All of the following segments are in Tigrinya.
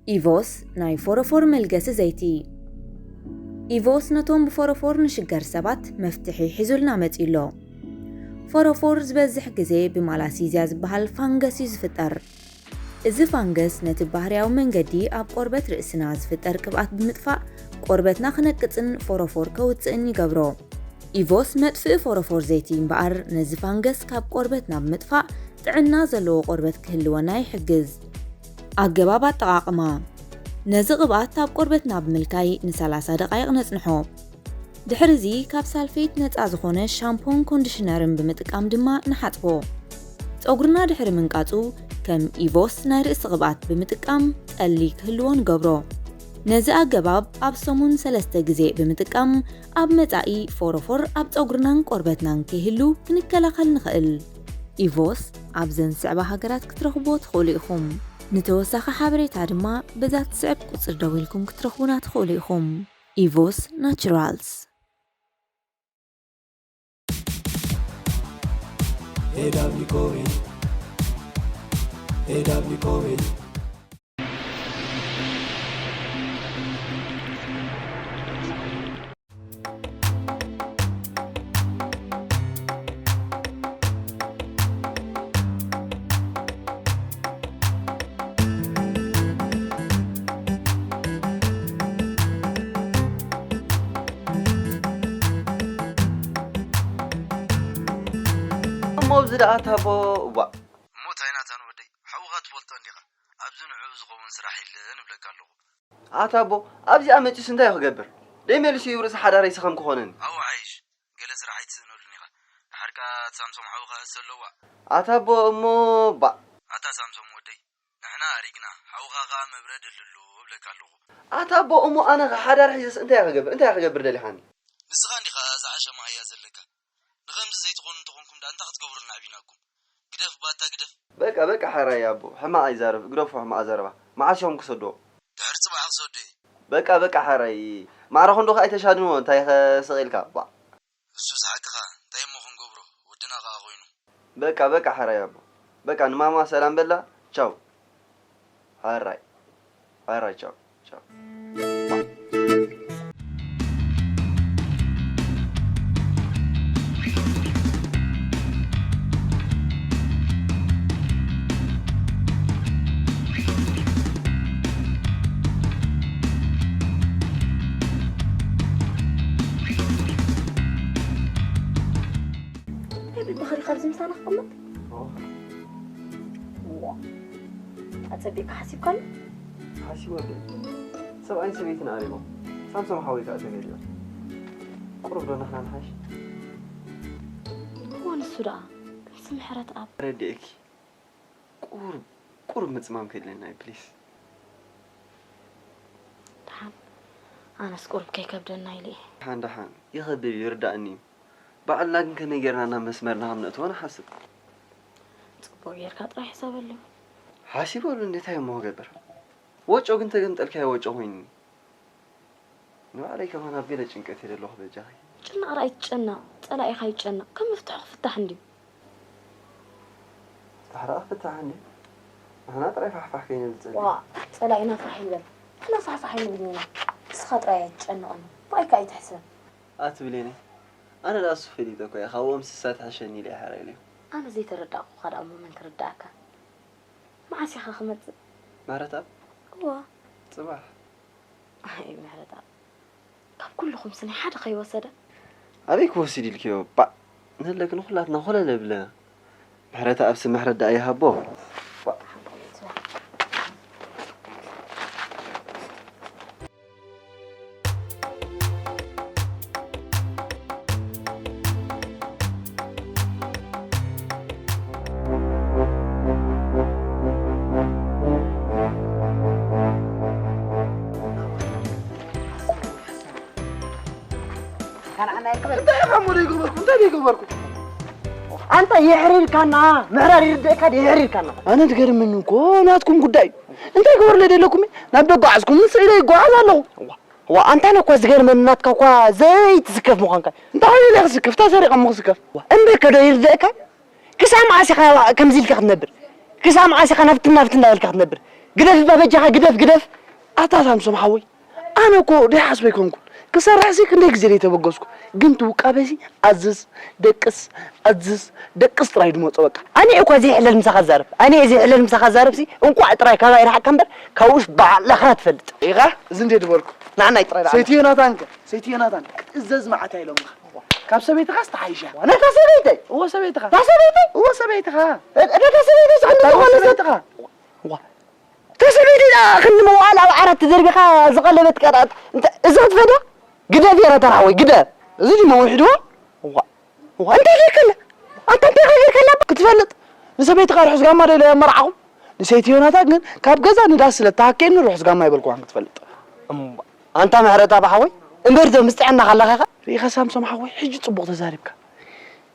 ኢቮስ ናይ ፎሮፎር መልገሲ ዘይቲ። ኢቮስ ነቶም ብፎሮፎር ንሽገር ሰባት መፍትሒ ሒዙልና መጺኡ ኣሎ። ፎሮፎር ዝበዝሕ ግዜ ብማላሲዝያ ዝበሃል ፋንገስ እዩ ዝፍጠር። እዚ ፋንገስ ነቲ ባህርያዊ መንገዲ ኣብ ቆርበት ርእስና ዝፍጠር ቅብኣት ብምጥፋእ ቆርበትና ክነቅጽን ፎሮፎር ከውጽእን ይገብሮ። ኢቮስ መጥፍኢ ፎሮፎር ዘይቲ እምበኣር ነዚ ፋንገስ ካብ ቆርበትና ብምጥፋእ ጥዕና ዘለዎ ቆርበት ክህልወና ይሕግዝ። ኣገባብ ኣጠቓቕማ። ነዚ ቅብኣት ኣብ ቆርበትና ብምልካይ ንሰላሳ ደቓይቕ ነጽንሖ። ድሕርዚ ካብ ሳልፌት ነጻ ዝኾነ ሻምፖን ኮንዲሽነርን ብምጥቃም ድማ ንሓጽቦ። ጸጉርና ድሕሪ ምንቃጹ ከም ኢቮስ ናይ ርእሲ ቅብኣት ብምጥቃም ጠሊ ክህልዎ ንገብሮ። ነዚ ኣገባብ ኣብ ሰሙን ሰለስተ ግዜ ብምጥቃም ኣብ መጻኢ ፎሮፎር ኣብ ጸጉርናን ቆርበትናን ከይህሉ ክንከላኸል ንኽእል። ኢቮስ ኣብዘን ዝስዕባ ሃገራት ክትረኽብዎ ትኽእሉ ኢኹም። ንተወሳኺ ሓበሬታ ድማ በዛ ትስዕብ ቁጽሪ ደዊልኩም ክትረኽቡና ትኽእሉ ኢኹም። ኢቮስ ናቹራልስ። እሞ ኣብዚ ደኣ ታቦ እዋእ። እሞ እንታይ ናታን ወደይ፣ ሓውኻ ትፈልጦ እንዲኻ፣ ኣብዚ ንዕኡ ዝኸውን ስራሕ የለን እብለካ ኣለኹ። ኣታ ኣቦ፣ ኣብዚኣ መጺኡስ እንታይ እዩ ክገብር? ደይ መሊሱ እዩ ርእሲ ሓዳረይሲ ከም ክኾነኒ። ኣው ዓይሽ፣ ገለ ስራሕ ኣይትስእነሉን ኢኻ። ድሓር ከኣ እቲ ሳምሶም ሓውኻ ክህሰ ኣለዋ። ኣታ ኣቦ፣ እሞ ባእ። ኣታ ሳምሶም ወደይ፣ ንሕና ኣሪግና፣ ሓውኻ ከኣ መብረድ እልሉ እብለካ ኣለኹ። ኣታ ኣቦ፣ እሞ ኣነ ኸ ሓዳር ሒዘስ እንታይ እየ ክገብር? እንታይ እየ ክገብር ደሊኻኒ? ንስኻ እንዲኻ ዝሓሸ መሃያ ዘለካ። ንኸምዚ ዘይትኾኑ እንተኾንኩም ደኣ እንታይ ክትገብሩልና ዓቢናኩም? ግደፍ ባታ ግደፍ። በቃ በቃ ሕራይ ኣቦ ሕማቕ ኣይዛረብ ግደፎ ሕማቕ ዘረባ መዓስ ኢኹም ክሰድዎ? ድሕሪ ጽባሕ ክሰዶ እየ። በቃ በቃ ሕራይ ማዕረ ክንዱ ከኣ ኣይተሻድንዎ እንታይ ከ ስቕ ኢልካ ባእ። እሱስ ሓቅኻ እንታይ እሞ ክንገብሮ ወድና ከኣ ኮይኑ። በቃ በቃ ሕራይ ኣቦ በቃ ንማማ ሰላም በላ ቻው። ሕራይ ሕራይ ቻው። ምኽሪ ካብዚ ምሳና ክቕመጥ ኣጸቢቕካ ሓሲብካሉ? ሓሲበሉ። ሰብኣይን ሰበይትን ኣሪጎም ሳምሶም ሓወይ ከኣ ተገሊሉ። ቁሩብ ዶ ንሕና ንሓይሽ? እወ ንሱ ደኣ ምስ ምሕረትኣብ። ተረዲኤኪ። ቁሩብ ቁሩብ ምጽማም ከድልየና እዩ ፕሊስ። ደሓን ኣነስ ቁሩብ ከይከብደና ኢለ እየ። ደሓን ደሓን ይኸብድ እዩ ይርዳእኒ እዩ። ባዕልና ግን ከመይ ጌርና ናብ መስመርና ከም ነእትዎ ንሓስብ። ጽቡቕ ጌርካ ጥራይ ሕሰበሉ። ሓሲበሉ እንዴ ታይ እሞ ክገብር? ወጮ ግን ተገምጠልካዮ ወጮ ኮይኑኒ። ንባዕለይ ከማን ኣብ ገለ ጭንቀት እየ ዘለኹ በጃኺ። ምጭናቕ ረኣይ ትጨነቕ፣ ጸላኢኻ ይጨነቕ፣ ከም መፍትሑ ክፍታሕ እንድዩ። ፍታሕ ደኣ ክፍታሕ እንድዩ። ንሕና ጥራይ ፋሕፋሕ ከይንብል ጸሊና። ዋእ፣ ጸላኢና ፋሕ ይበል። ንሕና ፋሕፋሕ ኣይንብልን ኢና። ንስኻ ጥራይ ኣይትጨነቐኒ። ብኣይ ከኣ ኣይትሕሰብ። ኣቲ ብሌነይ፣ ኣነ ደኣ እሱ ፈሊጠ እኮ እየ፣ ካብኡ እንስሳ ትሕሸኒ ኢለ እየ ሕራይ ኢለዮ። ኣነ ዘይተረዳእኩኻ ደኣ እሞ መን ክርድኣካ? መዓስ ኢኻ ክመጽእ? ምሕረተኣብ? እወ። ጽባሕ። ኣይ ምሕረተኣብ፣ ካብ ኩልኹምሲ ናይ ሓደ ከይወሰደ? ኣበይ ክወስድ ኢልክዮ ባእ ንህለኪ ንኹላትና ኮለል የብለና። ምሕረተኣብሲ ምሕረት ደኣ ይሃቦ። እንታይ ኢኻ እሞ ዘይገበርኩ እንታይ ዘይገበርኩ ኣንታ የሕሪርካና ምሕራር ይርድእካ ድ የሕሪርካና ኣነ ትገርመኒ እኮ ናትኩም ጉዳይ እዩ እንታይ ክበርለ ደለኩም ናብ ደጓዓዝኩም ንስዒለ ይጓዓዝ ኣለኹ ዋ ኣንታ ነኳ ዝገርመኒ ናትካ እኳ ዘይትስከፍ ምዃንካ እንታይ ኢለ ክስከፍ እንታይ ሰሪቐ እሞ ክስከፍ እምበርከ ዶ ይርድእካ ክሳብ መዓስ ኢኻ ከምዚ ኢልካ ክትነብር ክሳብ መዓስ ኢኻ ናብትን ናብትን እንዳበልካ ክትነብር ግደፍ እባ በጃኻ፣ ግደፍ፣ ግደፍ። ኣታ ሳምሶም ሓወይ፣ ኣነ እኮ ደይሓስበ ኣይኮንኩን። ክሰርሕሲ ክንደይ ግዜ ደይተበገስኩ። ግን እቲ ውቃበሲ ኣዝዝ፣ ደቅስ፣ ኣዝዝ፣ ደቅስ ጥራይ ድመጾ በቃ። ኣነ እኮ ዘይሕለል ምሳኻ ዛረብ። ኣነ ዘይሕለል ምሳኻ ዛረብሲ፣ እንቋዕ ጥራይ ካባይ ረሓቅካ እምበር፣ ካብኡስ ባዕልኻ ትፈልጥ። ኢኻ? እዚ እንዴ ዝበልኩ? ንዓናይ ጥራይ ደኣ። ሰይቲ ዮናታንከ? ሰይቲ ዮናታን፣ እዘዝ መዓት ኣይሎምኻ። ካብ ሰበይትኻስ ተሓይሻ። ነታ ሰበይተይ? እወ ሰበይትኻ። እታ ሰበይተይ? እወ ሰበይትኻ። እ-፣ ነታ ሰበይተይ ስዕንዲ እታ ዝኾነ ሰብ። ሰበይትኻ። ዋ። እታ ሰበይቲ ደኣ ክንዲ መዋዕል ኣብ ዓራት ተዘርቢኻ ዝቐለበት ቀጣጥ። እንተ-፣ እዚ ክትፈድያ? ግደፍ የረ ተራሕወይ፣ ግደፍ። እዚ ድዩ መውሒድዎ? ዋ። ዋ፣ እንታይ ጌርካላ? ኣንታ እንታይ ኢኻ ጌርካላ? ክትፈልጥ፣ ንሰበይትኻ ርሑስ ጋማ ዶ ኢለ የመርዓኹም? ንሰይቲ ዮናታ ግን ካብ ገዛ ንዳስ ስለ እተሃከየኒ ርሑስ ጋማ ኣይበልኩዋን ክትፈልጥ። እም፣ ኣንታ ምሕረት ኣባ ሓወይ፣ እምበር ዶ ምስ ጥዕናኻ ኣለኻ ኢኻ? ርኢኻ ሳምሶም ሓወይ፣ ሕጂ ጽቡቕ ተዛሪብካ።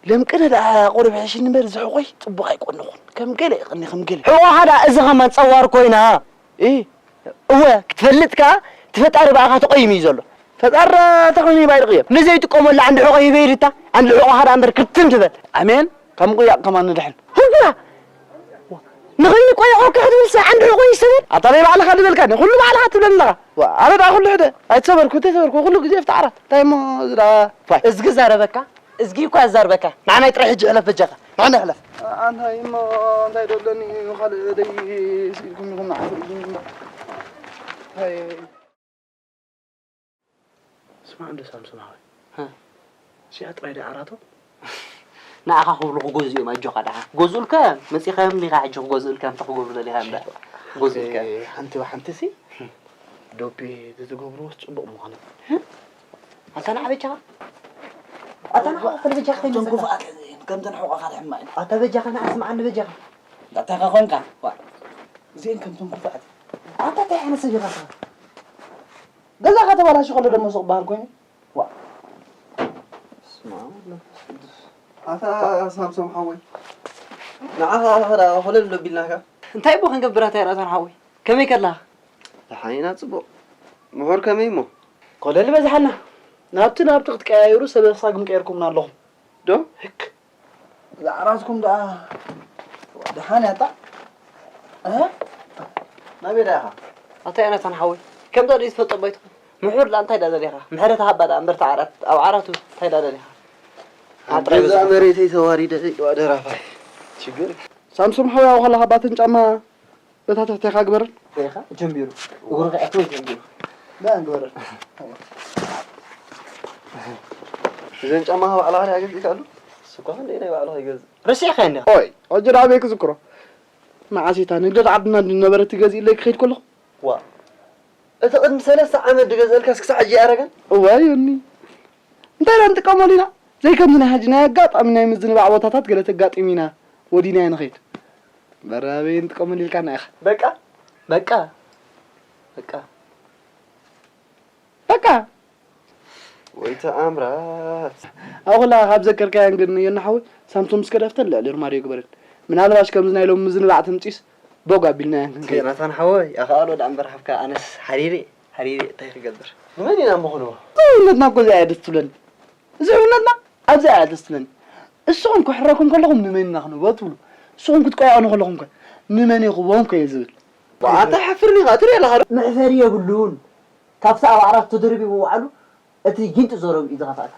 ለምቅነ ደኣ ቁሩብ ሕሽኒ እምበር፣ እዚ ሕቖይ ጽቡቕ ኣይቆነኹን። ከም ገለ ይቕኒ፣ ከም ገለ። ሕቖኻ ደኣ እዚ ኸማን ጸዋር ኮይና። እ? እወ፣ ክትፈልጥ ከኣ፣ እቲ ፈጣሪ ብኣኻ ተቆይሙ እዩ ዘሎ። ፈጣሪ ተኾይኑ ይባይ ድቕየም። ንዘይጥቀመሉ ዓንዲ ሕቖ ሂበ ኢልታ፣ ዓንዲ ሕቖኻ ደኣ እምበር ክትም ትበል። ኣሜን። ካብ ምቁያቕ ከማን ንድሕን። ህጉራ! ንኸይኑ ቆየቖካ ክትብል ሰብ ዓንዲ ሕቖ ይሰበር? ኣታ ናይ ባዕልኻ ዝበልካኒ፣ ኩሉ ባዕልኻ ትብለኒ ኣለኻ። ዋ፣ ኣነ ደኣ ኩሉ ሕደ ኣይተሰበርኩ፣ እንተይሰበርኩ፣ ኩሉ ግዜ ኣብቲ ዓራት። እንታይ እሞ እዚ ደኣ፣ ፋይ። እዝጊ ዛረበካ፣ እዝጊ እኳ ያዛርበካ። ንዓናይ ጥራይ ሕጂ ሕለፍ በጃኻ። ንዓናይ ሕለፍ። ኣንታይ እሞ፣ እንታይ ደለኒ፣ ካልእ ደይ ስኢልኩም ኢኹም ንዓኹም ኢኹም እምበር። ኣይ። ስማዕ እንዶ ሳምሶም ሓወይ። ሃ። እዚኣ ጥራይ ድያ ዓራቶም? ንዓኻ ክብሉ ክገዝኡ እዮም፣ ኣጆኻ ደሓን። ክገዝኡልካ እዮም። መጺኻዮም ዲኻ ሕጂ ክገዝኡልካ፣ እንታይ ክገብሩ ደሊኻ እምበር። ክገዝኡልካ እዮም። ሓንቲ ብሓንቲሲ፣ ዶቤ ተዝገብርዎስ ጽቡቕ ምኾነ። ኣታ ንዓ በጃኻ። ኣታ ንዓ፣ ኣታ በጃኻ እቶም ከይመሰልካ። ክፉኣት እዚኤን፣ ከምተን ሕቖኻ ድሕማ ኢለን። ኣታ በጃኻ ንዓ ስምዓኒ በጃኻ። ኣታ ኸኾንካ፣ ዋ። እዚኤን ከምቶም ክፉኣት። ኣታ እንታይ ዓይነት ሰብ ኢኻ ንስኻ? ገዛኻ ተባላሹ ከሎ ደሞ ሱቕ በሃል ኮይኑ። ዋ። በስመ ኣብ ወመንፈስ ቅዱስ። ኣታ ሳምሶም ሓወይ፣ ንዓኻ ኸዳ ኮለል ዶ ቢልናካ? እንታይ እሞ ክንገብር ኣታ ዮናታን ሓወይ? ከመይ ከለኻ? ደሓን ኢና፣ ጽቡቕ። ምሁር ከመይ እሞ? ኮለል በዝሓና። ናብቲ ናብቲ ክትቀያየሩ ሰበ ሳግም ቀይርኩምና ኣለኹም። ዶ? ህክ። እዛ ዓራትኩም ደኣ ደሓን እያ እታ? እህ? ናበይ ደኣ ኢኻ? ኣታ ዮናታን ሓወይ፣ ከምዛ ደይ ትፈልጦ ባይትኹም? ምሑር ደኣ እንታይ ደኣ ደሊኻ? ምሕረት ሃባ ደኣ እምበር እታ ዓራት፣ ኣብ ዓራቱ እንታይ ደኣ ደሊኻ? ኣብ ገዛ መሬተይ ተዋሪደ ኢዋ ደራፋይ። ችግር። ሳምሶም ሓወይ፣ ኣብኡ ከለኻ ባተን ጫማ በታ ትሕቴኻ ግበረን። ርኢኻ? ጀሚሩ። እግሩ ከይኣትዎ ጀሚሩ። ዳ ግበረን። እዘን ጫማ ባዕልኻ ዲኻ ገዚእካሉ? ንሱ እኮ ክንደይ ናይ ባዕልኻ ይገዝእ። ረሲዕካዮ እንዲኻ? ኦይ፣ ሕጂ ደኣ ኣበይ ክዝክሮ? መዓስ እታ ንግደት ዓድና ዝነበረት ትገዝእለይ ክኸይድ ከለኹ? ዋ። እቲ ቅድሚ ሰለስተ ዓመት ዝገዝአልካስ ክሳዕ ሕጂ ኣይኣረገን? እዋይ፣ እኒ። እንታይ ኢና ንጥቀመሉ ኢና? ዘይከምዚ ናይ ሕጂ ናይ ኣጋጣሚ ናይ ምዝንባዕ ቦታታት ገለ ተጋጢሙና ወዲናዮ ንኸይድ። እምበር ኣበይ ንጥቀመሉ ኢልካና ኢኻ። በቃ፣ በቃ፣ በቃ። በቃ። ወይ ተኣምራት። ኣብ ኹላ ካብ ዘከርካየን ግን የናሓዊ ሳምሶም እስከ ደፍተን ልዕሊ ርማድዮ ግበረን። ምናልባሽ ከምዚ ናይ ሎሚ ምዝንባዕ ተምጺስ ቦግ ኣቢልናየን ክንከይድ። ናታን ሓወይ፣ ኣኽኣሎ ደኣ እምበር ሃብካ፣ ኣነስ ሓሪረ፣ ሓሪረ እንታይ ክገብር? ንመን ኢና እሞ ክንቦ? እዚ እውነትና እኮ እዚኣ እያ ደስ ትብለኒ። እዚ እውነትና ኣብዚኣ እያ ደስ ትብለኒ። ንስኹም ክሕረኩም ከለኹም ንመን ኢና ክንቦ ትብሉ። ንስኹም ክትቆያቑኑ ከለኹም ከ ንመን ይኽቦም ከ እየ ዝብል። ዋ፣ ኣታ ሓፍርኒ ኢኻ፣ ትርኢ ኣለኻ ዶ? መሕፈሪ የብሉን። ካብቲ ኣብ ዓራት ተደርቢቡ ውዓሉ፣ እቲ ጊንጢ ዘረብኡ እዩ ዝኸፍኣካ።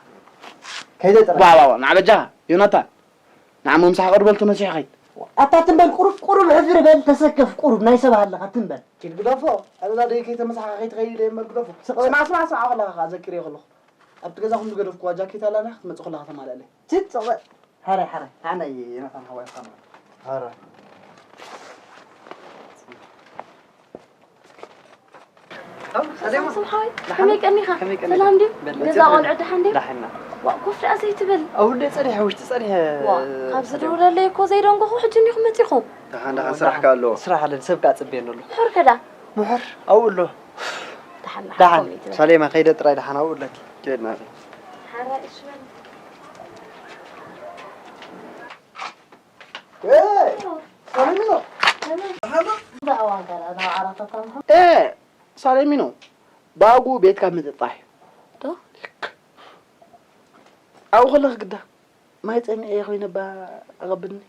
ከይደ ጥራይ። ዋ፣ ዋ፣ ዋ፣ ንዓ በጃኻ፣ ዮናታን። ንዓ ምሳሕ ቅርበል ተመሲሑ ኸይድ። ኣታ ትም በል፣ ቁሩብ፣ ቁሩብ ሕፍር በል፣ ተሰከፍ፣ ቁሩብ ናይ ሰብ ኣለኻ፣ ትም በል። ኪድ ግደፎ፣ ኣበዛ ደይ ከይተመሳኻ ከይትኸይድ እየ እምበር ግደፎ። ስቕ በል። ስማዕ፣ ስማዕ፣ ስማዕ ከለኻ ከኣ ዘኪርዮ ከለኹ። ኣብቲ ገዛኹም ዝገደፍኩዋ ጃኬት ኣላ፣ ንዓ ክትመጽእ ከለኻ ተማልኣለይ። ችት፣ ስቕ በል። ሕራይ፣ ሕራይ፣ ንዓናይ ዮናታን ሓዋይ ኢኻ ማለት። ሕራይ። ሳምሶም ሓወይ፣ ከመይ ቀኒኻ? ከመይ ቀኒኻ? ሰላም ድዩ? በል፣ ገዛ መጺእ ቆልዑ ደሓን ድዩ? ደሓን ኢና። ዋእ፣ ኮፍ ደኣ ዘይትብል? ኣብ ውልደይ ጸኒሐ፣ ውሽጢ ጸኒሐ፣ ዋ፣ ካብ ሰላም። ዝድውለለይ እኮ ዘይደንጎኹ ሕጂ እንዲኹም መጺኹም? ደሓን፣ ደሓን፣ ዋእ፣ ስራሕ ደሓን። ከ ኣለዎ። ስራሕ ኣለኒ፣ ሰብ ከኣ ጽበየኒ ኣሎ። ምሑር ከ ደኣ? ምሑር ኣብኡ ኣሎ። ደሓን፣ ደሓን፣ ደሓን። ከምኡ ይትበል። ሳሌማ፣ ከይደ ጥራይ ደሓን ኣብኡ ኣለኪ። ከይድና። ሓራይ እሺ በል። ኤ፣ ሳሌሚኖ። ደሓን ዶ? እንዳ ኣዋን ከ ደኣ፣ ናብ ዓራት ኣታምኹም? ኤ፣ ሳሌሚኖ፣ ብኣግኡ ቤትካ ምጥጣሕ እዩ። ዶ? ኣብኡ ከለኺ ግዳ ማይ ጸሚኤ ኮይነ እባ ኣቐብልኒ።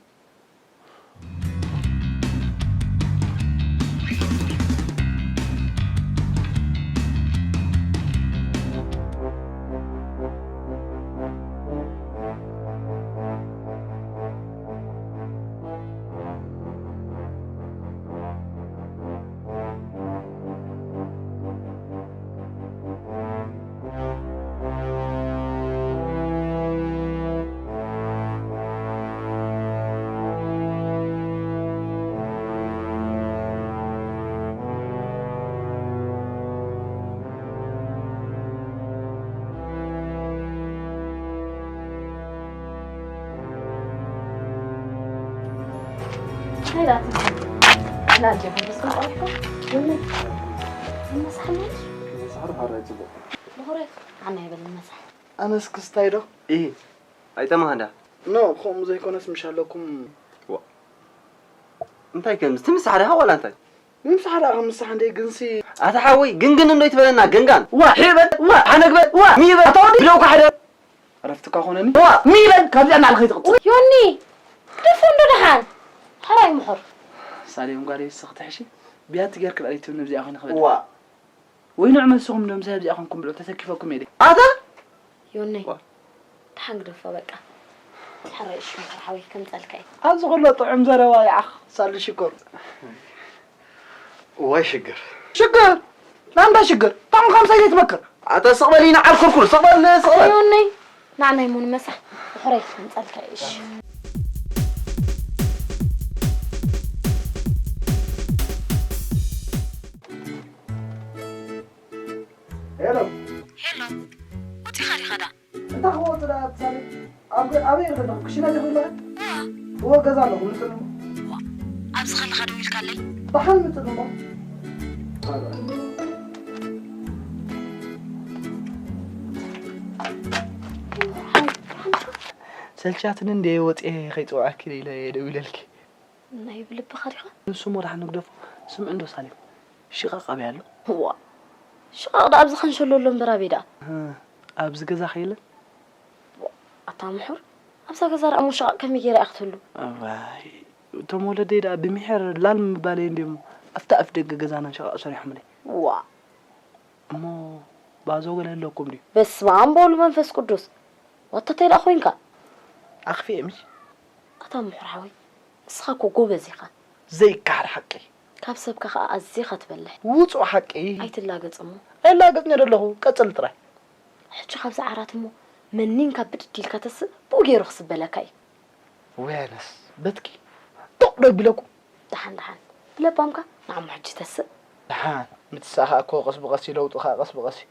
ሄላት ናጀ በስመ ጣሪኮ ይመ መሳሕነት መሳሕር ባራ ይጽቡቅ። ብኹረት ኣነ ይበል መሳሕ ኣነስ ክስታይ ዶ? ኢ ኣይጠማሃንዳ። ኖ፣ ከምኡ ዘይኮነስ ምሽ ኣለኩም። ዋ። እንታይ ከም ትምሳሕ ደኻ ዋላ እንታይ? ምምሳሕ ደኣ ከም ምሳሕ እንደ ግንሲ። ኣታ ሓወይ፣ ግንግን እንዶ ይትበለና፣ ገንጋን። ዋ፣ ሒበል፣ ዋ፣ ሓነግበል፣ ዋ፣ ሚበል። ኣታ ወዲ ብለውካ ሓደ። ዕረፍትካ ኮነኒ። ዋ፣ ሚበል፣ ካብዚኣ ንላዕሊ ከይትቕጽል። ዮኒ፣ ደፎ እንዶ ደሓን። ሕራይ ምሑር። ሳሌም ጓለይ፣ እስኺ ትሕሺ። ብያቲ ጌርክ ልዕሊ ትብኒ ብዚኣ ኮይነ ክበል። ዋ። ወይ ንዑ መልስኹም ዶ ምሳይ ኣብዚኣ ኮንኩም ብልዑ፣ ተሰኪፈኩም እየ። ኣታ ዮነይ፣ ዋ። ደሓን ግደፎ በቃ። ሕራይ እሺ፣ መርሓዊ ከምጸልካ እዩ። ኣብዚ ኩሎ ጥዑም ዘረባ ይዓኽ ሳሉ ሽኮር። ዋይ ሽግር። ሽግር? ናንዳ ሽግር? ታም ከም ሰይድ ትመክር። ኣታ ስቕ በል ኢና ዓል ኩርኩር፣ ስቕ በል፣ ስቕ በል። ዮነይ፣ ናዕናይ ሙን መሳሕ። ሕራይ ከምጸልካ እዩ፣ እሺ። ሄሎ። ሄሎ። ወጺኻ ዲኻ ደኣ? እንታይ ክወጽእ ደኣ ትሳለይ? ኣብ ገ-፣ ኣበይ ኢኺ ዘለኹ? ክሽነ ዲኺ እምበር? እዋ። እወ፣ ገዛ ኣለኹ፣ ምጽእ እሞ። እዋ። ኣብዚ ከለኻ ደዊልካለይ? ደሓን ምጽእ እሞ። ባይ ባይ። ሰልቻትኒ እንድየ ወጽየ ከይጽውዓኪ ኢለ እየ ደዊለልኪ። ናይ ብልብኻ ዲኻ? ንሱ እሞ ደሓን ንግደፎ። ስምዒ እንዶ ሳሌም፣ ሽቓቕ ኣበይ ኣሎ? እዋ፣ ሽቓቕ ደኣ ኣብዚ ኸንሸሎ ኣሎ እምበር ኣበይ ደኣ? እህ፣ ኣብዚ ገዛ ኸየለን? እዋ፣ ኣታ ምሑር፣ ኣብዛ ገዛ ደኣ እሞ ሽቓቕ ከመይ ገይራ እያ ክትህሉ? እዋይ፣ እቶም ወለደይ ደኣ ብምሒር ላል ምባለይ እንድዮም ኣብታ ኣፍ ደገ ገዛና ሽቓቕ ሰሪሖምለይ። እዋ። እሞ ባዞ ገለ ኣለኩም ድዩ? በስመ ኣብ ወወልድ ወመንፈስ ቅዱስ። ዋታ እንታይ ደኣ ኮይንካ? ኣኽፊኤ ምሽ? ኣታ ምሑር ሓወይ፣ ንስኻ እኮ ጎበዝ ኢኻ። ዘይከሓድ ሓቂ። ካብ ሰብካ ኸኣ ኣዚኻ ትበልሕ። ውጹእ ሓቂ። ኣይትላገጽ እሞ። ኣይላገጽን እየ ደለኹ፣ ቀጽል ጥራይ። ሕጂ ካብዚ ዓራት እሞ መኒንካ ብድድ ኢልካ ተስእ፣ ብኡ ገይሩ ክስበለካ እዩ። ወይ ኣነስ በትኪ ጡቕ ዶ ቢለኩም? ደሓን ደሓን ብለባምካ ንዓሞ ሕጂ ተስእ። ደሓን ምትሳእኻ እኮ ቀስ ብቐስ እዩ፣ ለውጥኻ ቀስ ብቐስ እዩ።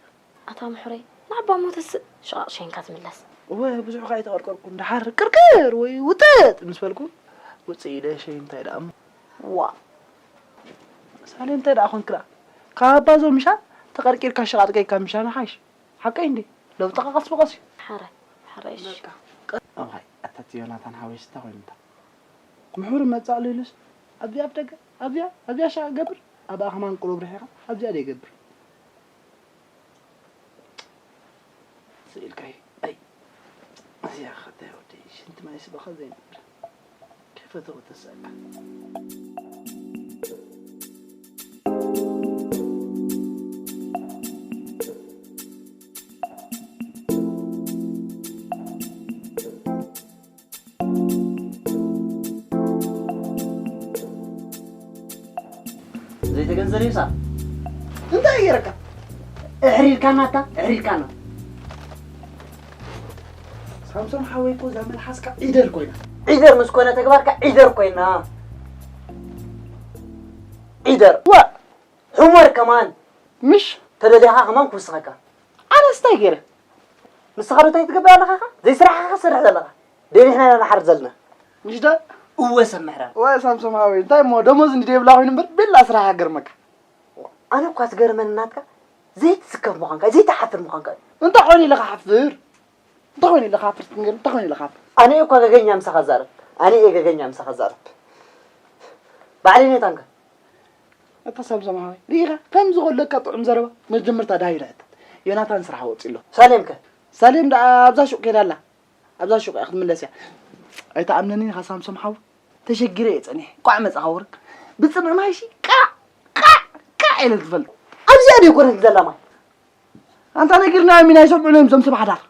ኣታ ምሑረይ ንዓባሞ ተስእ ሽቓቕ ሸይንካ ትምለስ። እወ ብዙሕ ከኣ ኣይተቐርቀርኩን፣ ደሓር ቅርቅር ወይ ውጥጥ ምስ በልኩ ውፅእ ኢለ ሸይ እንታይ ደኣ እሞ። ዋ ሳሌ እንታይ ደኣ ኾንክላ ካብ ኣባዞ ምሻ ተቐርቂርካ ሽቓቕ ጌርካ ምሻ ንሓይሽ። ሓቀይ እንዴ? ለውጥኻ ቀስ ብቐስ እዩ። ሓራይ፣ ሓራይ እሺ። በቃ። ቀ-፣ እዋይ፣ ኣታ እቲ ዮናታን ሓወይስ እንታይ ኮይኑ እንታ? ምሑር መጻእ ኢሉስ፣ ኣብዚኣ ኣፍ ደገ፣ ኣብዚኣ፣ ኣብዚኣ ሻቕ ገብር፣ ኣብኣ ከማን ቁሩብ ርሒኻ፣ ኣብዚኣ ደይ ገብር። ስኢልካይ፣ ኣይ፣ እዚኣ ኸ እንታይ ወደይ፣ ሽንቲ ማይ ስበኻ ዘይነብር። ከይፈተወ ተሳእካ። ዘይተገንዘበ ይብሳ። እንታይ ገይረካ? እሕሪርካና ኣታ፣ እሕሪርካና። ሳምሶም ሓወይ እኮ እዛ መልሓስካ ዒደር ኮይና። ዒደር ምስ ኮነ ተግባርካ ዒደር ኮይና። ዒደር። ዋ! ሑመር ከማን። ምሽ? ተደሊኻ ከማን ክውስኸካ። ኣነስ እንታይ ገይረ? ንስኻ ዶ እንታይ ትገብር ኣለኻ ኢኻ? ዘይስራሕኻ ትሰርሕ ዘለኻ። ደሊሕና ኢና ንሓርድ ዘለና። ምሽ ዶ? እወ ሰብ ምሕራር። ዋይ ሳምሶም ሓወይ፣ እንታይ እሞ ደሞዝ እንዲ ዘይብላ ኮይኑ እምበር ቤላ ስራሕ ሃገርመካ። ኣነ እኳ ትገርመኒ ናትካ ዘይትስከፍ ምዃንካ፣ ዘይትሓፍር ምዃንካ እዩ። እንታይ ኮይኑ ኢለ ክሓፍር? እንታይ ኮይኑ ኢለ ክሓፍር? እስኪ ንገርኒ፣ እንታይ ኮይኑ ኢለ ክሓፍር? ኣነ እየ እኳ ገገኛ ምሳኻ ዛረብ። ኣነ እየ ገገኛ ምሳኻ ዛረብ። ባዕለይ ነታንካ። ኣታ ሳምሶም ሓወይ፣ ርኢኻ? ከምዚ ከለካ ጥዑም ዘረባ። መጀመርታ ዳሂ ርሕተት። ዮናታን ስራሕ ወጺኡ ኣሎ። ሳሌም ከ? ሳሌም ደኣ ኣብዛ ሹቕ ከይዳ ኣላ። ኣብዛ ሹቕ እያ ክትምለስ እያ። ኣይትኣምነንን ኢኻ ሳምሶም ሓወይ። ተሸጊረ እየ ጸኒሐ። ቋዕ መጻኻ ወርቅ። ብጽምኢ ማይሺ ቃዕ፣ ቃዕ፣ ቃዕ ኢለ ዝፈልጥ። ኣብዚኣ ድዩ ኮነት ዘላ ማይ? ኣንታ ነጊርናዮም ኢና፣ ኣይሰምዑን እዮም እዞም ሰብ ሓዳር።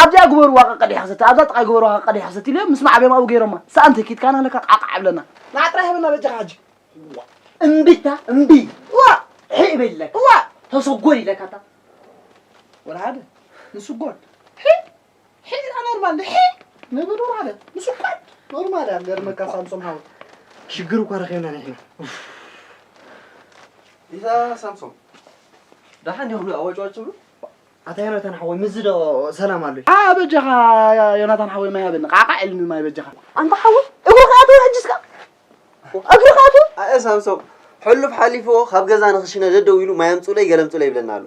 ኣብዚኣ ግበርዋ ቀቀዲሕ ክሰቲ፣ ኣብዛ ጥቓይ ግበርዋ ቀቀዲሕ ክሰቲ ኢሎም ምስ ማዕበዮም ኣብኡ ገይሮማ። ሰኣን ተኪትካና ለካ ቃቃዕ ብለና። ንዓ ጥራይ ህበና በጃኻ ሕጂ። እምቢታ እምቢ። ዋ! ሒእ በል ኢለካ። ዋ! ተሰጎድ ኢለካ እታ። ወላ ሓደ ንስጎድ። ሒ! ሒ! ኖርማል ሒ! ንብል ወላ ሓደ ንስጎድ። ኖርማል እያ፣ ገርመካ ሳምሶም ሓወይ። ሽግር እኳ ረኺብና ንሕና። ኢታ ሳምሶም። ደሓን ዲኹም ኣዋጭዋጭ ትብሉ? ኣታ ዮናታን ሓወይ፣ ምስዚ ዶ ሰላም ኣሎ? ኣ፣ በጃኻ ዮናታን ሓወይ፣ ማይ ሃበኒ። ቃቃዕ ኢልኒ ማይ በጃኻ። ኣንታ ሓወይ፣ እግሩ ከኣ ትውሕጅ እስካ። ኣብ ግርኻቱ ኣየ ሳምሶም፣ ሕሉፍ ሓሊፍዎ ካብ ገዛ ንኽሽነ ደደው ኢሉ ማይ ኣምጹለይ ገለ ኣምጹለይ ይብለና ኣሎ።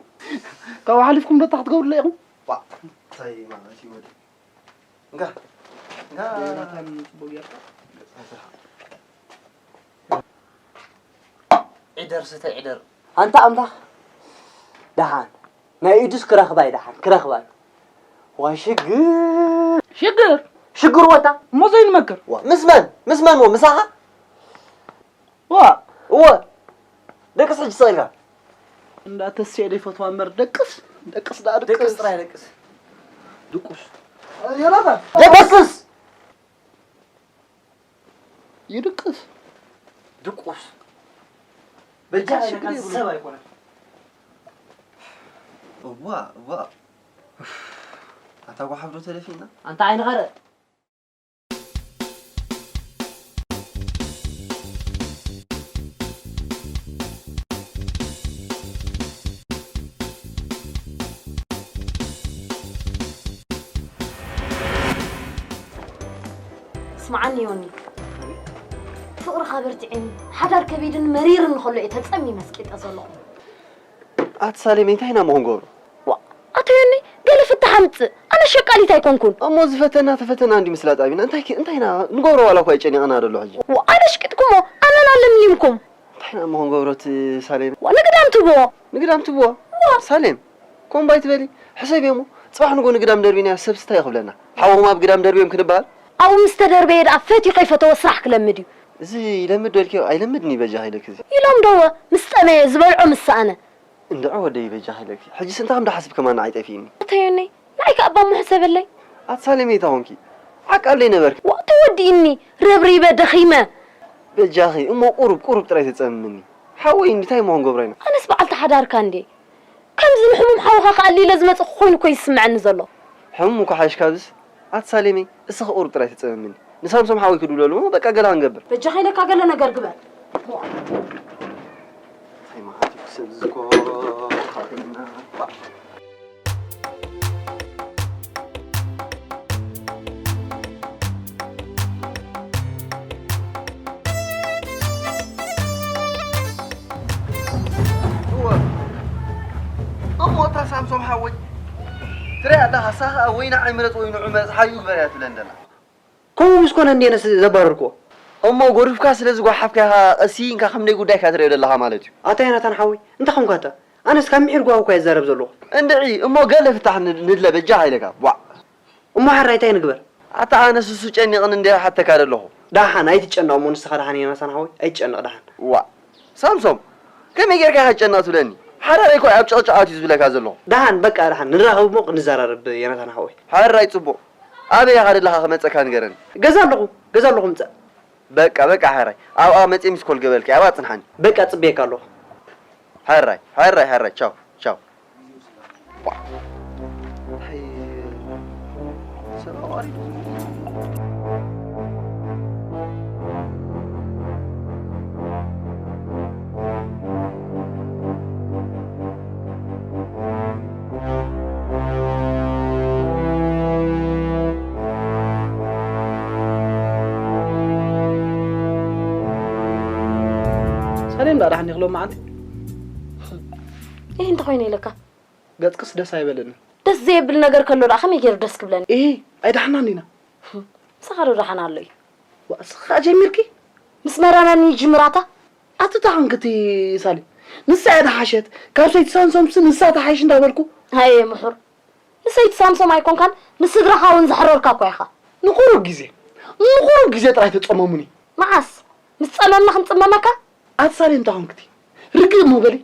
ካብኡ ሓሊፍኩም ዶ ክትገብሩለይ ኢኹም? ባ፣ እንታይ ማለት እዩ ወደ? እንካ፣ እንካ። ዮናታን ጽቡቅ ጌርካ። ዒደር ስተ ዒደር። ኣንታ ኣምላኽ፣ ደሓን ናይ ኢዱስ ክረኽባ እዩ፣ ደሓን ክረኽባ እዩ። ዋ ሽግር። ሽግር? ሽግር ወታ። እሞ ዘይንመክር። ዋ፣ ምስ መን? ምስ መን? ዎ፣ ምሳኻ? ዋ። እወ። ደቅስ ሕጂ ስቕ ኢልካ። እንዳ ተስፌ ዶ ይፈትዋ እምበር ደቅስ፣ ደቅስ ደኣ ደቅስ ደቅስ። ጥራይ ደቅስ። ድቁስ። ዮናታን። ደቅስስ። ይድቅስ። ድቁስ። በጃ እንታይ ኢልካ ችግር የብሉን። ሰብ ኣይኮነን። እዋ፣ እዋ። ኣታ ጓሓፍ ዶ ተደፊና? ኣንታ ዓይንኻ ርእ። ስምዓኒ ዮኒ፣ ፍቕርኻ በርቲዕኒ፣ ሓዳር ከቢድን መሪርን ከሎ እየ ተጸሚመ ኣስቂጠ ዘለኹ። ኣቲ ሳሌም፣ እንታይ ኢና እሞ ክንገብሮ? ዋ፣ ኣቶ ዮኒ፣ ገለ ፍታሕ ኣምጽእ። ኣነ ሸቃሊት ኣይኮንኩን። እሞ ዝፈተና ተፈተና እንዲ ምስላ ጣቢና፣ እንታይ ከ-፣ እንታይ ኢና ንገብሮ? ዋላ እኳ ይጨኒቕና ደሎ ሕጂ። ዋ፣ ኣነ ሽቂጥኩሞ፣ ኣመና ለምሊምኩም። እንታይ ኢና እሞ ክንገብሮ እቲ ሳሌም? ዋ፣ ንግዳም ትብዎ። ንግዳም ትብዎ? ዋ። ሳሌም፣ ኮምባይ ትበሊ? ሕሰብዮ እሞ፣ ጽባሕ ንጎ ንግዳም ደርቢና ሰብ ስታይ ይኽብለና። ሓውኹም ኣብ ግዳም ደርብዮም ክንበሃል? ኣብኡ ምስ ተደርበየ ደኣ ፈትዩ ከይፈተወ ስራሕ ክለምድ እዩ። እዚ ይለምድ በልክዮ? ኣይለምድን እዩ በጃኺ ኢለኪ እዚ። ኢሎም ደወ፣ ምስ ጠመየ ዝበልዖ ምስ ሰኣነ። እንድዒ ወደይ በጃኺ ኢለኪ። ሕጂስ እንታይ ከም ድሓስብ ከማን ንዓይ ጠፊእኒ። ኣታ ዮነይ፣ ንዓይ ከኣ እባ እሞ ሕሰበለይ። ኣቲ ሳሌመይ እንታይ ኾንኪ? ዓቃለይ ነበርኪ። ዋ፣ ተወዲእኒ፣ ረብሪበ፣ ደኺመ። በጃኺ፣ እሞ ቁሩብ፣ ቁሩብ ጥራይ ተጸምምኒ። ሓወይ እንዲ እንታይ እሞ ክንገብሮ ኢና? ኣነስ በዓልቲ ሓዳርካ እንዴ? ከምዚ ንሕሙም ሓውኻ ክኣሊ ኢለ ዝመጽእኩ ኮይኑ እኮ እዩ ዝስምዐኒ ዘሎ። ሕሙም እኮ ሓይሽ ካብዝስ። ኣቲ ሳሌመይ፣ እስኺ ቁሩብ ጥራይ ተጸመምኒ። ንሳምሶም ሓወይ ክድውለሉ እሞ በቃ ገለ ክንገብር። በጃኻ ኢለካ ገለ ነገር ግበር። እንታይ መዓት እዩ ክሰብ ዝኮ ሓፍና። እወ። እሞ እታ ሳምሶም ሓወይ ትሪኣ ኣለኻ፣ እሳ ኸኣ ወይና ኣይምረጽ ወይኑ ዕመጽ ሓዩ ግበር እያ ትብለን ዘላ። ከምኡ ምስ ኮነ እንድየ ነስ ዘባረርክዎ። እሞ ጎሪፍካ ስለ ዝጓሓፍካ ኢኻ ቀስ ኢንካ ከም ደይ ጉዳይካ ትሪኦ ዘለኻ ማለት እዩ። ኣታ ዮናታን ሓወይ፣ እንታይ ኾንካ ኣታ? ኣነስ ካብ ምሒር ጓሁ እኳ እየ ዝዛረብ ዘለኹ። እንድዒ፣ እሞ ገለ ፍታሕ ን-፣ ንድለ በጃኻ ኢለካ። ዋዕ። እሞ ሓራይ እንታይ ንግበር? ኣታ ኣነስ እሱ ጨኒቕኒ እንድየ ሓተካ ዘለኹ። ደሓን ኣይትጨነቕ እሞ ንስኻ ደሓን ዮናታን ሓወይ፣ ኣይትጨነቕ ደሓን። ዋዕ። ሳምሶም፣ ከመይ ጌርካ ኢኻ ትጨነቕ ትብለኒ? ሓራይ እኮ ኣብ ጭቕጭቕ ኣትዩ ዝብለካ ዘለኹ። ደሓን በቃ ደሓን ንራኸብ እሞ ክንዘራረብ ዮናታን ሓወይ። ሓራይ ጽቡቕ። ኣበይ ኢኻ ደለኻ ክመጸካ ንገረኒ። ገዛ ኣለኹ፣ ገዛ ኣለኹ ምጻእ። በቃ፣ በቃ፣ ሓራይ። ኣብኣ መጽየ ሚስ ኮል ገበልኪ፣ ኣብኣ ጽንሓኒ። በቃ፣ ጽበየካ ኣለኹ። ሓራይ፣ ሓራይ፣ ሓራይ፣ ቻው፣ ቻው። ዋ። እንታይ ሰብ ኣዋሪዱ? ሰሌም ደኣ ደሓን ይኽሎ መዓልቲ። ይህ እንተኾይነ ኢለካ። ገጽክስ ደስ ኣይበለንን። ደስ ዘየብል ነገር ከሎ ደኣ ከመይ ገይሩ ደስ ክብለኒ? ኢሂ፣ ኣይደሓናን ኢና። ምሳኻ ዶ ደሓን ኣሎ እዩ? ዋ፣ እስኻ ጀሚርኪ? ምስ መራናኒ ጅምራታ? ኣቲ ታኸንክቲ ሳሌም። ንሳ እያ ተሓሸት። ካብ ሰይቲ ሳምሶምሲ ንሳ ተሓይሽ እንዳበልኩ። ኣየ ምሑር። ንሰይቲ ሳምሶም ኣይኮንካን፣ ንስድራኻ እውን ዘሕረርካ እኳ ኢኻ። ንቁሩብ ግዜ፣ ንቁሩብ ግዜ ጥራይ ተጸመሙኒ። መዓስ? ምስ ጸመምና ክንጽመመካ? ኣቲ ሳሌም እንታይ ኾንክቲ? ርግእ እሞ በሊ።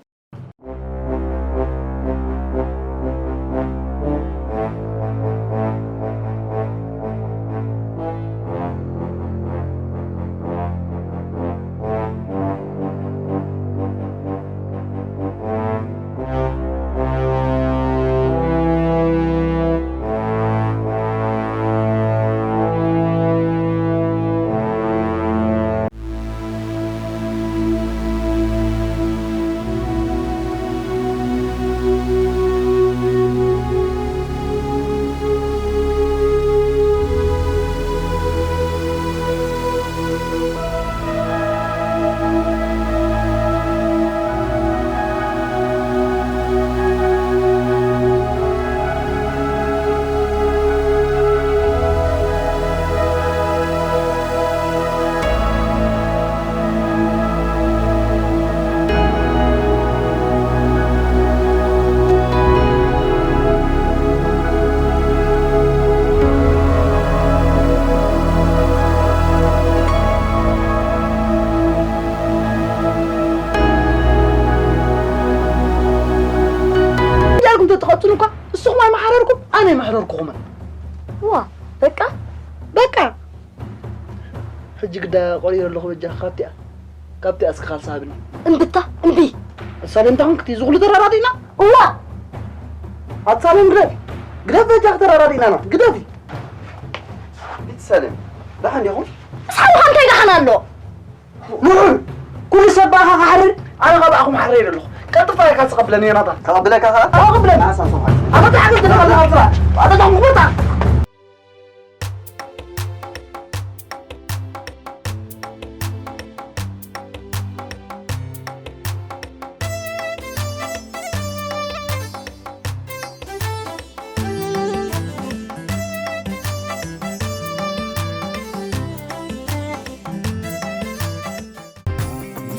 በቃ በቃ። ሕጂ ግዳ ቆሪረ ኣለኹ በጃኻ። ካብቲኣ ካብቲኣ እስኪ ካልሲ ሃብኒ። እምብታ እምቢ። ሳሌም እንታይ ኮንክ? እቲ ዝኹሉ ተራራዲና? እዋ። ኣቲ ሳሌም ግደፊ። ግደፊ በጃኺ፣ ተራራዲና ኢና። ግደፊ። ቢት ሳሌም፣ ደሓን ዲኹም? ሳልኻ እንታይ ደሓን ኣሎ? ምዑር፣ ኩሉ ሰብ ብኣኻ ክሓርር፣ ኣነ ካብ ብኣኹም ሓርር ኣለኹ። ቀልጥፍካ ኢኻ ትቐብለኒ፣ ዮናታን። ከቐብለካ ኸኣ? ኣዎ፣ ቀብለኒ። ኣታ ተሓገዝ ዘለኻ ኣለኻ፣ ኣታ ተሓገዝ ዘለኻ ኣለኻ።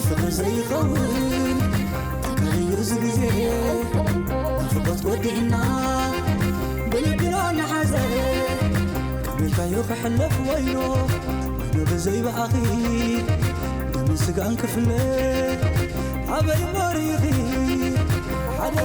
ፍቕሪ ዘይኸውን ተቀይሩ እዚ ግዜ ናፍቆት ወዲእና ብልቢና ንሓዘ ከመልካዮ ክሕለፍ ወይኖ ወይኖ ብዘይ ብኣኺ ደምን ስጋን ክፍለ ኣበይ እሞ ርኢኺ ሓደ